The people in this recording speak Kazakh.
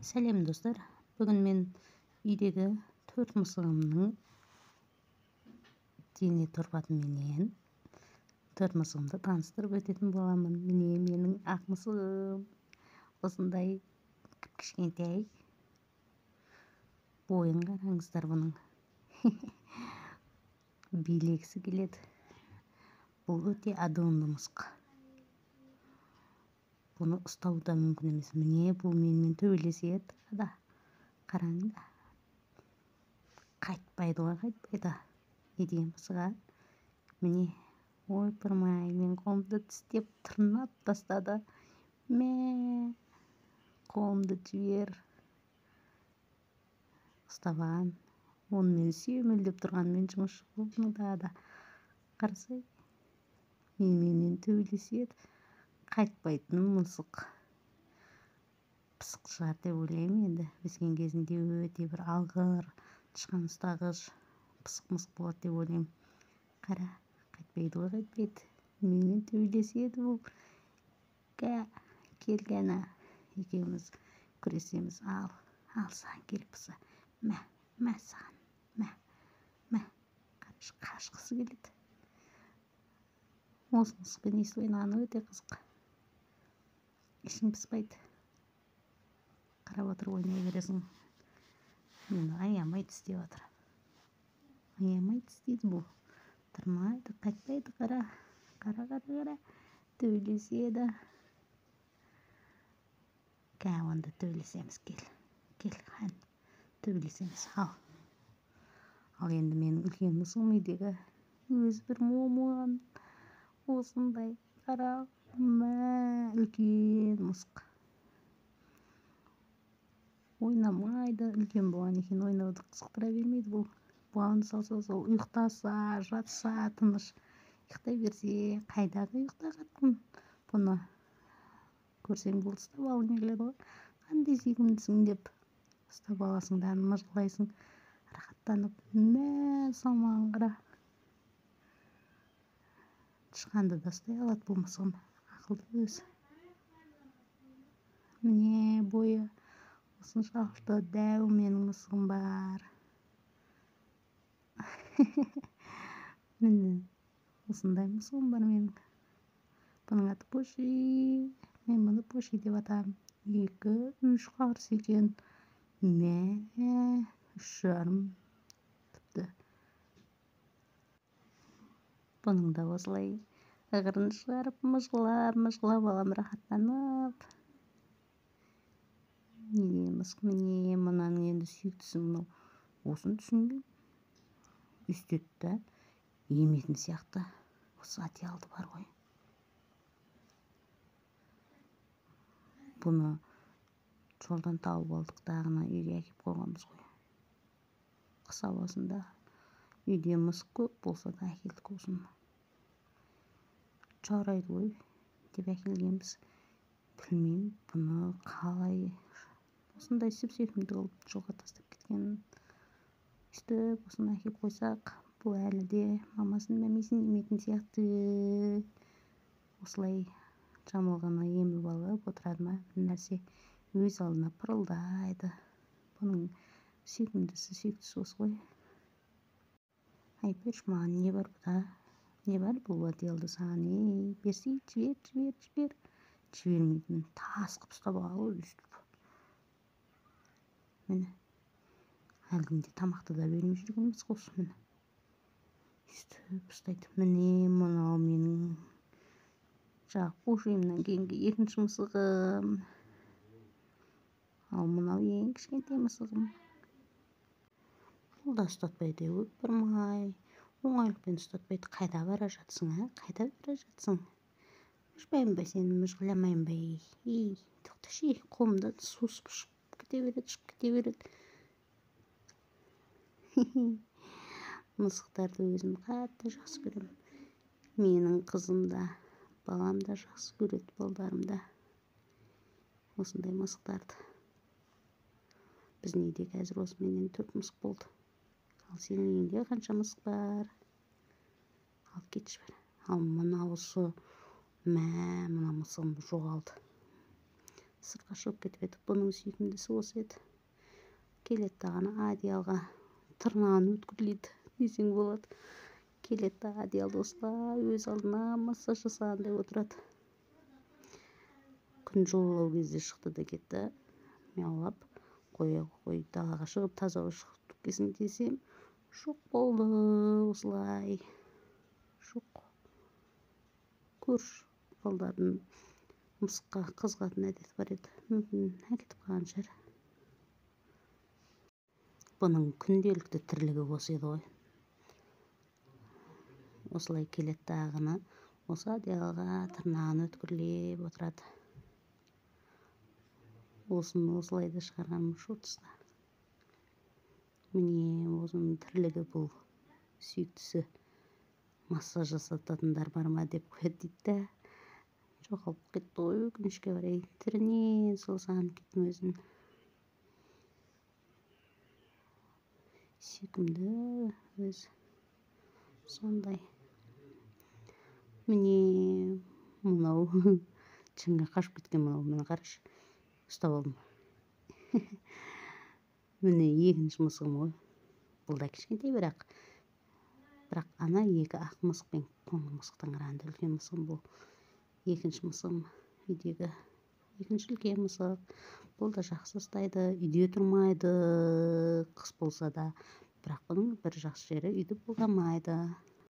Сәлем, достар! Бүгін мен үйдегі төрт мысығымның дене тұрпатыменен төрт мысығымды таныстырып өтетін боламын. Міне, менің ақ мысығым осындай кіп-кішкентай. Бойын қараңыздар бұның, билегісі келеді. Бұл өте адуынды мысық, бұны ұстау да мүмкін емес. Міне, бұл менімен төбелеседі да, қараңдар, қайтпайды ғой, қайтпайды. Не деген мысық, а? Міне, ойпырмай, менің қолымды тістеп, тырнап тастады. Мә, қолымды жібер! Ұстап алған, онымен сүйемелдеп тұрғанмен жұмыс жоқ бұның тағы да. Қарасай, меніменен төбелеседі, қайтпайтын мысық. Пысық шығар деп ойлаймын. Енді өскен кезінде өте бір алғыр, тышқан ұстағыш, пысық мысық болады деп ойлаймын. Қара, қайтпайды ғой, қайтпайды, менімен төбелеседі бұл. Кә, кел, кәні, екеуміз күресеміз. Ал, ал, саған керек болса, мә, мә саған, мә, мә! Қарашы, қашқысы келеді. Осы мысықпен өйстіп ойнаған өте қызық, ішің пыспайды, қарап отырып ойнай бересің. Мені аямай тістеп жатыр, аямай тістейді бұл, тырнайды, қайтпайды. Қара, қара, қара, қара, төбелеседі. Кә, онда төбелесеміз, кел, кел, қан, төбелесеміз. Ал, ал енді менің үлкен мысығым, үйдегі өзі бір момын, осындай. Қара, мә, үлкен мысық ойнамайды. Үлкен болғаннан кейін ойнауды қызықтыра бермейді бұл. Бұған салса, сол ұйықтаса, жатса, тыныш ұйықтай берсе. Қайдағы ұйықтағатын? Бұны көрсең болды, ұстап алғың келеді ғой. Қандай сүйкімдісің деп ұстап аласың да, мыжғылайсың рахаттанып. Мә, салмағын қара! Тышқанды да ұстай алады бұл мысығым, ақылды өзі. Міне, бойы осыншалықты дәу менің мысығым бар. Міне, осындай мысығым бар менің. Бұның аты Поши, мен бұны Поши деп атамын. 2-3 қарыс екен, мә, 3,5 тіпті. Бұның да осылай ығырын шығарып, мыжғылап мыжғылап аламын рахаттанып. Не деген мысық! Міне, мынаның енді сүйіктісі мынау. Осыны түсінбеймін, өйстеді да еметін сияқты. Осы одеялды бар ғой, бұны жолдан тауып алдық дағыны, үйге әкеліп қойғанбыз ғой. Қыс ауасында үйде мысық көп болса да, әкелдік осыны, жарайды ғой деп әкелгенбіз. Білмеймін, бұны қалай осындай сүп сүйкімді қылып жолға тастап кеткенін. Өйстіп осыны әкеліп қойсақ, бұл әлі де мамасының мәмесін еметін сияқты. Осылай жамылғыны еміп алып отырады ма, бір нәрсе, өз алдына пырылдайды. Бұның сүйкімдісі, сүйіктісі осы ғой. Ай, берші маған, не бар бұда, не бар бұл одеялда саған? Ей, берсей, жібер, жібер, жібер! Жібермейді, міне, тас қылып ұстап алған ғой өйстіп. Міне, әлгінде тамақты да бермей жүрген мысық осы. Міне, өйстіп ұстайды. Міне, мынау менің жаңағы Пошиымнан кейінгі екінші мысығым. Ал мынау ең кішкентай мысығым. Бұл да ұстатпайды, ойпырмай, оңайлықпен ұстатпайды. Қайда бара жатсың, а? Қайда бара жатсың? Мыжбаймын ба сені, мыжғыламаймын ба? Ей, тоқташы! Ей, қолымда сусып шығып кете береді, шығып кете береді. Мысықтарды өзім қатты жақсы көремін. Менің қызым да, балам да жақсы көреді, балдарым да осындай мысықтарды. Біздің үйде қазір осыменен төрт мысық болды. Ал сенің үйіңде қанша мысық бар? Алып кетші бері. Ал мынауысы, мә, мына мысығым жоғалды. Сыртқа шығып кетіп еді. Бұның сүйкімдісі осы еді. Келеді дағыны одеялға тырнағын өткірлейді десең болады. Келеді да одеялды осылай өз алдына массаж жасағандай отырады. Күн жылылау кезде шықты да кетті. Мияулап қоя қой, далаға шығып таза ауа шығып келсін десем, жоқ болды осылай. Жоқ. Көрші балдардың мысыққа қызығатын әдеті бар еді. Мүмкін, әкетіп қалған шығар. Бұның күнделікті тірлігі осы еді ғой. Осылай келеді дағыны осы одеялға тырнағын өткірлеп отырады. Осыны осылай да шығарғанмын шортыста. Міне, осының тірлігі бұл. Сүйіктісі массаж жасататындар бар ма деп қояды дейді да, жоғалып кетті ғой, өкінішке қарай. Түрінен сол сағынып кеттім өзін. Сүйкімді өзі сондай. Міне, мынау жынға қашып кеткен мынау, міне қарашы, ұстап алдым. Міне, екінші мысығым ғой. Бұл да кішкентай, бірақ ана екі ақ мысық пен қоңыр мысықтан қарағанда үлкен мысығым бұл. Екінші мысығым, үйдегі екінші үлкен мысық. Бұл да жақсы ұстайды, үйде тұрмайды қыс болса да, бірақ бұның бір жақсы жері, үйді былғамайды.